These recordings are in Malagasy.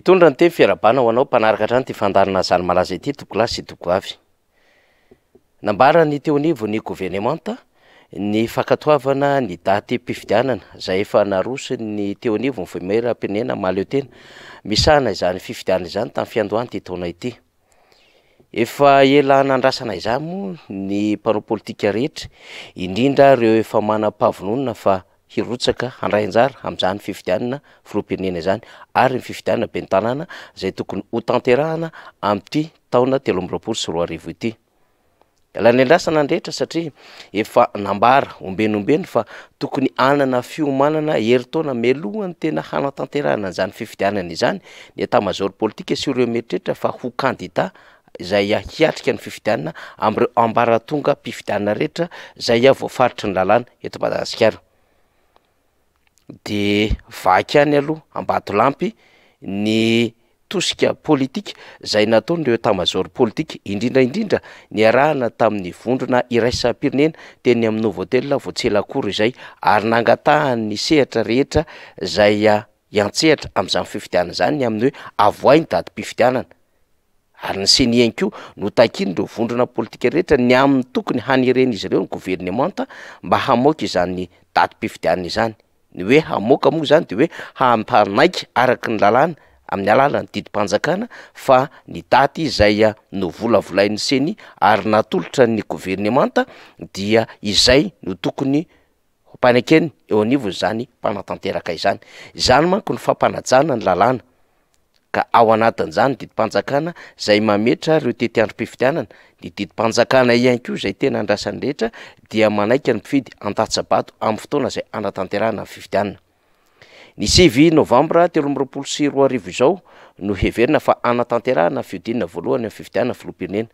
Mitondra ny teny fiarahabana ho anao mpanaraka hatrany ity fandaharana Zany Malaza ity tompokolahy sy tompokovavy. Nambaran'ny teo anivon'ny governemanta ny fankatoavana ny datim-pifidianana izay efa naroson'ny teo anivon'ny Vaomieram-pirenena mahaleo tena misahana izany fifidianana izany tamin'ny fiandohan'ity taona ity. Efa ela nandrasana izany moa ny mpanao politika rehetra, indrindra ireo efa manam-pahavononana fa hirotsaka handray anjara amin'izany fifidianana filoham-pirenena izany ary ny fifidianana ben'ny tanàna izay tokony hotanterahana amin'ity taona 2023 ity. Ela niandrasana ny rehetra satria efa nambara ombieny ombieny fa tokony hanana fiomanana herintaona mialohan'ny tena hanatanterahana an'izany fifidianana izany ny etamazaoro politika sy ireo mieritreritra fa ho kandida izay hiatrika ny fifidianana amin'ireo ambaratongam-pifidianana rehetra izay voafaritry ny lalàna eto Madagasikara. De vaky ihany aloha Ambatolampy ny tosika politika izay nataon'ireo etamazaoro politika, indrindra indrindra niarahana tamin'ny vondrona iraisam-pirenena teny amin'ny Novotel vao tsy ela akory izay ary nangatahan'ny sehatra rehetra izay hiantsehatra amin'izany fifidianana izany ny amin'ny hoe avoahy ny datim-pifidianana ary ny Ceni ihany koa no takian'ireo vondrona politika rehetra ny amin'ny tokony haneren'izy ireo ny governemanta mba hamoaka izany datim-pifidianana izany. Ny hoe hamoaka moa izany dia hoe hampanaiky araka ny lalàna amin'ny alalan'ny didim-panjakana fa ny daty izay novolavolain'ny Ceni ary natolotra ny governemanta dia izay no tokony hampanekeny eo anivon'izany mpanatanteraka izany. Izany manko ny fampanajana ny lalàna ka ao anatin'izany ny didim-panjakana izay mametra ireo tetiandrom-pifidianana, ny didim-panjakana ihany koa izay tena andrasan'ny rehetra dia manaiky ny mpifidy handatsa-bato amin'ny fotoana izay hanatanterahana ny fifidianana. Ny 9 novambra 2023 izao no heverina fa hanatanterahana ny fihodinana voalohany amin'ny fifidianana filoham-pirenena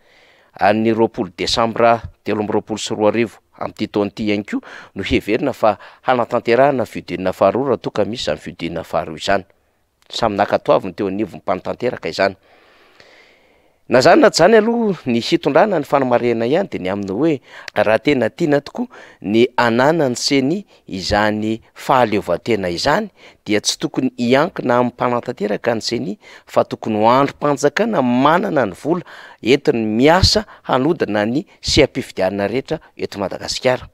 ary ny 20 desambra 2023 amin'ity taona ity ihany koa no heverina fa hanatanterahana ny fihodinana faharoa raha toa ka misy izany fihodinana faharoa izany. Samy nankatoaviny teo anivon'ny mpanatanteraka izany. Na izany na tsy izany aloha ny hitondrana ny fanamarihana ihany dia ny amin'ny hoe raha tena tiana tokoa ny hananan'ny Ceni izany fahaleovantena izany dia tsy tokony hiankina amin'ny mpanatanteraka ny Ceni fa tokony ho andrim-panjakana manana ny vola entiny miasa hanodina ny seha-pifidianana rehetra eto Madagasikara.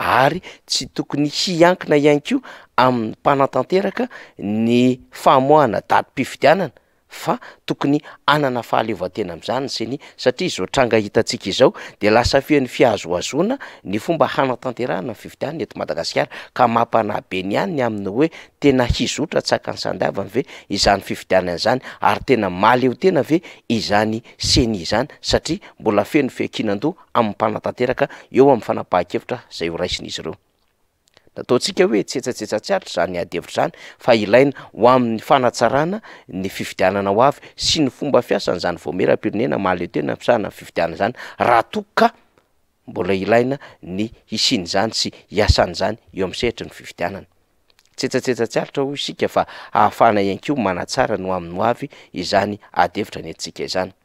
ary tsy tokony hiankina ihany koa amin'ny mpanatanteraka ny famoahana datim-pifidianana fa tokony hanana fahaleovantena amin'izany ny Ceni satria izao tranga hitantsika izao dia lasa feno fihazohazoana ny fomba hanatanterahana ny fifidianana eto Madagasikara ka mampanahy be ny ihany ny amin'ny hoe tena hizotra tsakany sandavany ve izany fifidianana izany ary tena mahaleo tena ve izany Ceni izany satria mbola feno fiankinan-doha amin'ny mpanatanteraka eo amin'ny fanapahan-kevitra izay ho raisin'izy ireo. Nataontsika hoe tsetsatsetsa tsy aritra izany ady hevitra izany fa ilaina ho amin'ny fanatsarana ny fifidianana ho avy sy ny fomba fiasan'izany vaomieram-pirenena mahaleo tena misahana ny fifidianana izany raha toa ka mbola ilaina ny hisian'izany sy hiasan'izany eo amin'ny sehatry ny fifidianana. Tsetsatsetsa tsy aritra hoy isika fa ahafahana ihany koa manatsara ny ho amin'ny ho avy izany ady hevitra nentintsika izany.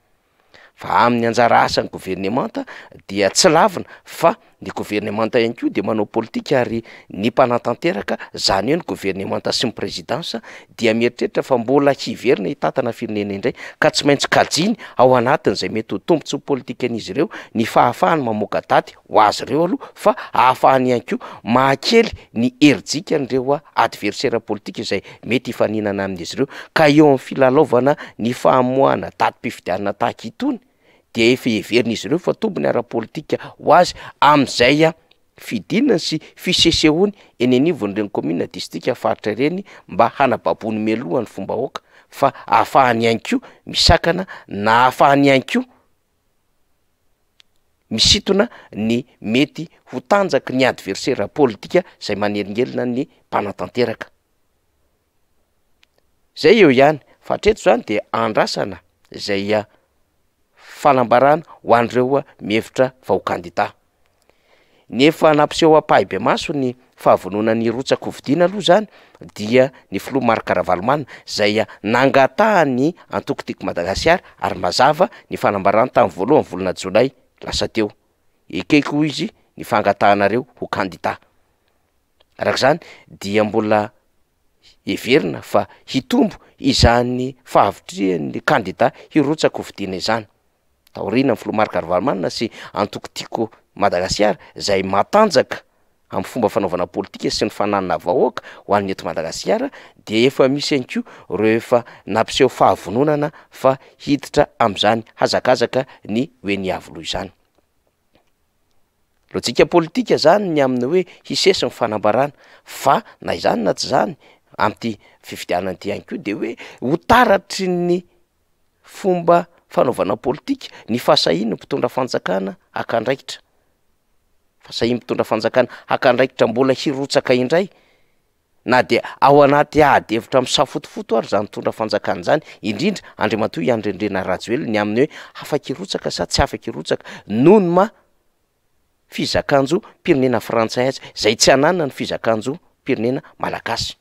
Fa amin'ny anjara asan'ny governemanta dia tsy lavina fa ny governemanta ihany koa dia manao politika ary ny mpanatanteraka, zany hoe ny governemanta sy ny prezidansa dia mieritreritra fa mbola hiverina hitantana firenena indray ka tsy maintsy kajiany ao anatin'izay mety ho tombontsoa politikan'izy ireo ny fahafahany mamoaka daty ho azy ireo aloha fa ahafahany ihany koa mahakely ny herijikan'ireo adversera politika izay mety hifaninana amin'izy ireo ka eo amin'ny filalaovana ny famoahana datim-pifidianana tahaka itony dia efa heverin'izy ireo fa tombony ara-politika ho azy amin'izay fidinany sy fisesehoany eny anivon'ireny kaominina, distrika, faritra ireny mba hanababoany mialoha ny fom-bahoaka fa ahafahany ihany koa misakana na ahafahany ihany koa misintona ny mety ho tanjaky ny adversera politika izay manelingelina ny mpanatanteraka. Zay eo ihany fa hatreto zany de andrasana izay fanambarana ho an'ireo mihevitra fa ho kandida. Ny efa nampiseho ampahibemaso ny fahavononany hirotsaka hofidiana aloha izany dia ny filoha Marc Ravalomanana izay nangatahan'ny antoko Tiako Madagasikara ary mazava ny fanambarany tamin'ny voalohan'ny volana jolay lasa teo. Ekeko hoy izy ny fangatahanareo ho kandida. Araka izany dia mbola. heverina fa hitombo izany fahavitrihan'ny kandida hirotsaka hofidiana izany. Taorian'ny filoha Marc Ravalomanana sy antoko Tiako Madagasikara izay matanjaka amin'ny fomba fanaovana politika sy ny fananana vahoaka ho an'ny eto Madagasikara dia efa misy ihany koa ireo efa nampiseho fahavononana fa hiditra amin'izany hazakazaka ny ho eny Iavoloha izany. Lojika politika izany ny amin'ny hoe hisesy ny fanambarana fa na izany na tsy izany amin'ity fifidianana ity ihany koa dia hoe ho taratry ny fomba fanaovana politika ny fahasahian'ny mpitondra fanjakana haka andraikitra, fahasahian'ny mpitondra fanjakana haka andraikitra mbola hirotsaka indray na dia ao anaty ady hevitra misafotofoto ary izany mpitondra fanjakana izany, indrindra Andriamatoa i Andry Andriana Rajoelina ny amin'ny hoe afaka hirotsaka sa tsy afaka hirotsaka noho ny maha fizakan-jom-pirenena frantsay azy, izay tsy ananany fizakan-jom-pirenena malagasy.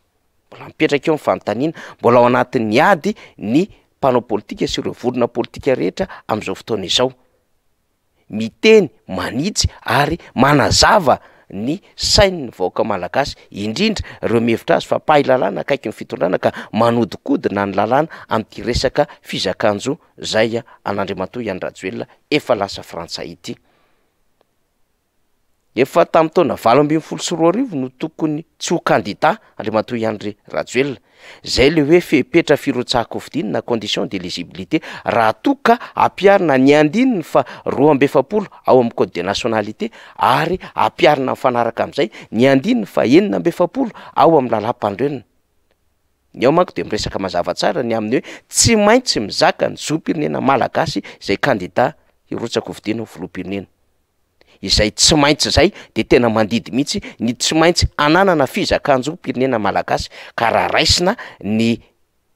Mbola mipetraka eo ny fanontaniana, mbola ao anatin'ny ady ny mpanao politika sy ireo vondrona politika rehetra amin'izao fotoana izao. Miteny, manitsy ary manazava ny sain'ny vahoaka malagasy, indrindra ireo mihevitra azy fa mpahay lalàna akaiky ny fitondrana ka manodinkodina ny lalàna amin'ity resaka fizakan-jo izay an'Andriamatoa Andry Rajoelina efa lasa frantsay ity. Efa tamin'ny taona 2018 no tokony tsy ho kandida Andriamatoa Andry Rajoelina. Izay ilay hoe fepetra firotsahan-kofidina na condition d'éligibilité raha toa ka ampiharina ny andininy faha 42 ao amin'ny code de nationalité ary ampiharina mifanaraka amin'izay ny andininy faha 46 ao amin'ny lalàmpanorenana. Ny ao manko dia miresaka mazava tsara ny amin'ny hoe tsy maintsy mizaka ny zom-pirenena malagasy izay kandida hirotsaka-kofidina ho filoham-pirenena. Izay tsy maintsy izay dia tena mandidy mihitsy ny tsy maintsy ananana fizakan-jom-pirenena malagasy ka raha raisina ny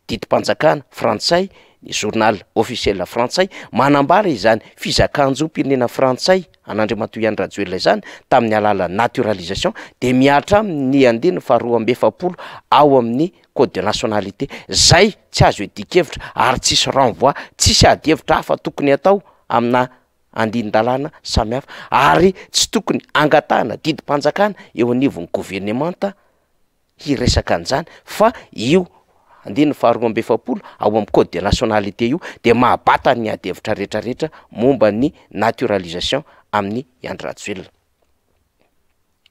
didim-panjakana frantsay, ny journal officiel frantsay manambara izany fizakan-jom-pirenena frantsay an'Andriamatoa Andry Rajoelina izany tamin'ny alalan'ny naturalisation dia mihatra aminy ny andininy faha 42 ao amin'ny code de nationalité izay tsy azo iadian-kevitra ary tsisy renvoi, tsisy ady hevitra hafa tokony hatao amina andinin-dalàna samihafa ary tsy tokony angatahana didim-panjakana eo anivon'ny governemanta hiresaka an'izany fa io andininy faha 42 ao amin'ny code de nationalité io dia mahabata ny ady hevitra rehetrarehetra momba ny naturalisation amin'ny Andry Rajoelina.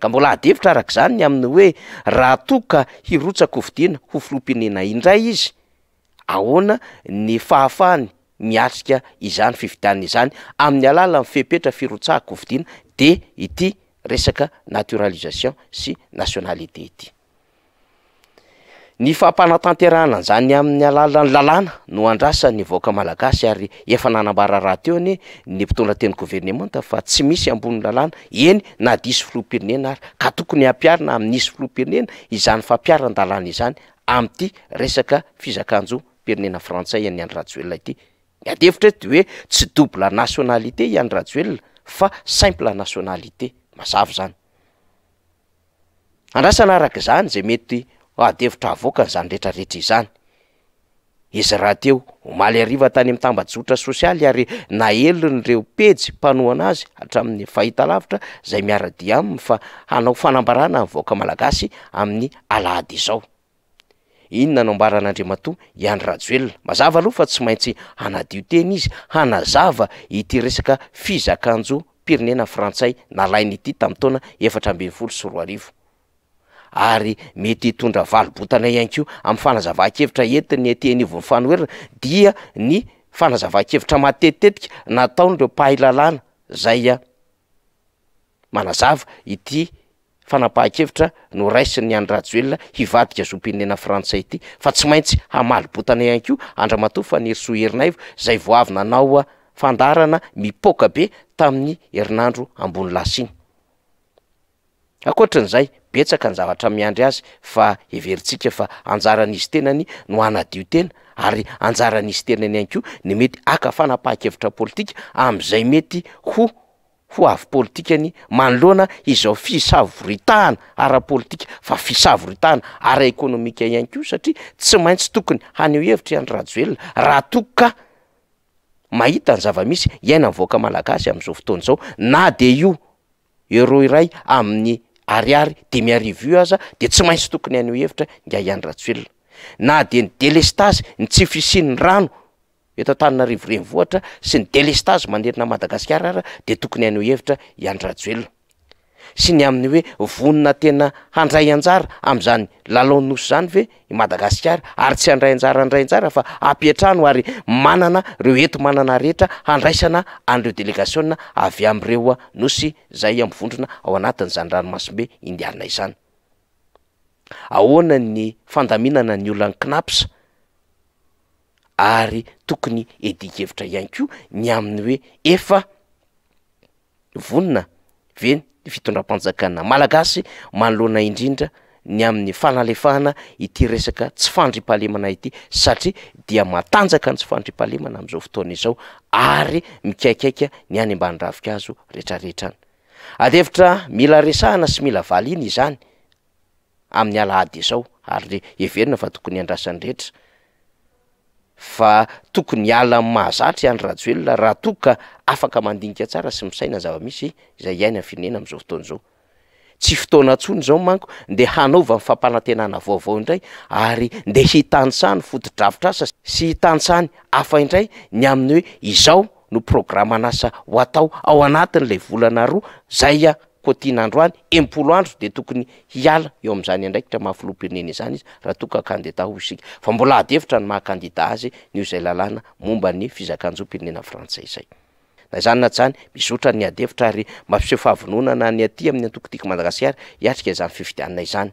Ka mbola ady hevitra araka izany ny amin'ny hoe raha toa ka hirotsaka-kofidina ho filoham-pirenena indray izy, ahoana ny fahafahany miatrika izany fifidianana izany amin'ny alalan'ny fepetra firotsahan-kofidina dia ity resaka naturalisation sy nationalité ity. Ny fampanatanterahana an'izany amin'ny alalan'ny lalàna no andrasan'ny vahoaka malagasy ary efa nanambara rahateo anie ny mpitondra teny governemanta fa tsy misy ambonin'ny lalàna, eny na diso filoham-pirenena ary ka tokony hampiharina amin'nisy filoham-pirenena izany fampiharan-dalàna izany amin'ity resaka fizakan-jom-pirenena frantsay an'i Andry Rajoelina ity. Ny ady hevitra eto dia hoe tsy double nationalité i Andry Rajoelina fa simple nationalité, mazava izany. Andrasana araka izany izay mety ho ady hevitra havoakan'izany rehetrarehetra izany. Izy rahateo, omaly hariva tany amin'ny tambajotra sosialy ary naelin'ireo pejy mpanohana azy hatramin'ny fahitalavitra izay miara-dia aminy fa hanao fanambarana ny vahoaka malagasy amin'ny alahady izao. Inona no ambaran'Andriamatoa i Andry Rajoelina? Mazava aloha fa tsy maintsy hanadio tena izy hanazava ity resaka fizakan-jom-pirenena frantsay nalainy ity tamin'ny taona 2014. Ary mety hitondra valim-bontana ihany koa amin'ny fanazavan-kevitra entiny ety anivon'ny fanoherana dia ny fanazavan-kevitra matetitetika nataon'ireo mpahay lalàna izay manazava ity fanapahan-kevitra noraisin'i Andry Rajoelina hivadika zom-pirenena frantsay ity fa tsy maintsy hamaly botana ihany koa Andriamatoa Fanirisoa Ernaivo izay vao avy nanao fandaharana mipoaka be tamin'ny herinandro ambony lasa iny. Ankoatran'izay, betsaka ny zavatra miandry azy fa heverintsika fa anjaran'izy tenany no hanadio tena ary anjaran'izy tenany ihany koa ny mety haka fanapahan-kevitra politika amin'izay mety ho ho avy politikany manoloana izao fisavoritahana ara-politika fa fisavoritahana ara-ekonomika ihany koa satria tsy maintsy tokony haneho hevitra i Andry Rajoelina raha toa ka mahita ny zava-misy iainan'ny vahoaka malagasy amin'izao fotoana izao na dia io euro iray amin'ny ariary 5000 io aza dia tsy maintsy tokony haneho hevitra ingahy Andry Rajoelina. Na dia ny delestazy, ny tsy fisian'ny rano eto Antananarivo renivohitra sy ny delestazy manerana an'i Madagasikara ara dia tokony haneho hevitra i Andry Rajoelina. Sy ny amin'ny hoe vonona tena handray anjara amin'izany lalaon'ny nosy izany ve i Madagasikara ary tsy handray anjara handray anjara fa hampiantrano ary manana ireo enti-manana rehetra handraisana an'ireo delegasiona avy amin'ireo nosy izay mivondrona ao anatin'izany ranomasimbe Indiana izany. Ahoana ny fandaminana ny olan'ny Cnaps ary tokony hiadian-kevitra ihany koa ny amin'ny hoe efa vonona ve ny fitondram-panjakana malagasy manoloana indrindra ny amin'ny fanalefahana ity resaka tsy fandriampahalemana ity satria dia matanjaka ny tsy fandriampahalemana amin'izao fotoana izao ary mikaikaika ny any ambany ravinkazo retraretra any. Ady hevitra mila resahana sy mila valiana izany amin'ny alahady izao ary heverina fa tokony andrasan'ny rehetra fa tokony hiala amin'ny mahazatra i Andry Rajoelina raha toa ka afaka mandinika tsara sy misaina ny zava-misy izay iainan'ny firenena amin'izao fotoana izao. Tsy fotoana intsony izao manko ndeha hanaovany fampanantenana vaovao indray ary ndeha hitanisany fotodrafitrasa sy hitanisany hafa indray ny amin'ny hoe izao no programan'asa ho atao ao anatin'ilay volana roa zay koa tiana androany, 60 andro dia tokony hiala eo amin'izany andraikitra maha filoham-pirenena izany izy raha toa ka kandida hoy isika. Fa mbola ady hevitra ny maha kandida azy ny eo izay lalàna momba ny fizakan-jom-pirenena frantsay izay. Na izany na tsy izany, mizotra ny ady hevitra ary mampiseho fahavononana ny aty amin'ny antoko Tiako Madagasikara hiatrika izany fifidianana izany.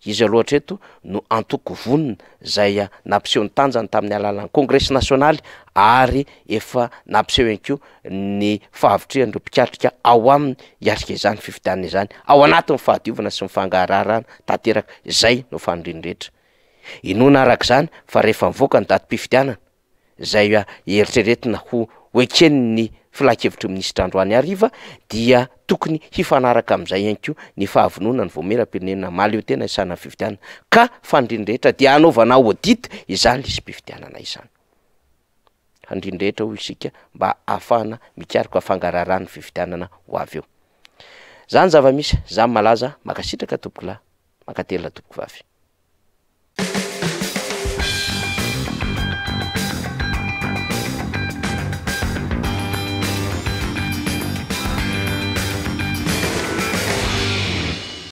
Izy aloha hatreto no antoko vonona izay nampiseho ny tanjany tamin'ny alalan'ny kongresy nasionaly ary efa nampiseho ihany koa ny fahavitrihan'ireo mpikatrika ao aminy hiatrika izany fifidianana izany ao anatin'ny fahadiovana sy ny fangaraharahana tanteraka izay no fanirian'ny rehetra. Inoana araka izany fa rehefa mivoaka ny datim-pifidianana izay eritreretina ho hoeken'ny filankevitry ny minisitra androany hariva dia tokony hifanaraka amin'izay ihany koa ny fahavononan'ny vaomieram-pirenena mahaleo tena hisahana ny fifidianana ka fanirian'ny rehetra dia hanaovana audit izany lisi-pifidianana izany. Fanirian'ny rehetra hoy isika mba hahafahana mikaroka fangaraharahan'ny fifidianana ho avy eo. Zany zava-misy, zany malaza, mankasitraka tompokolahy, mankatelina tompokovavy.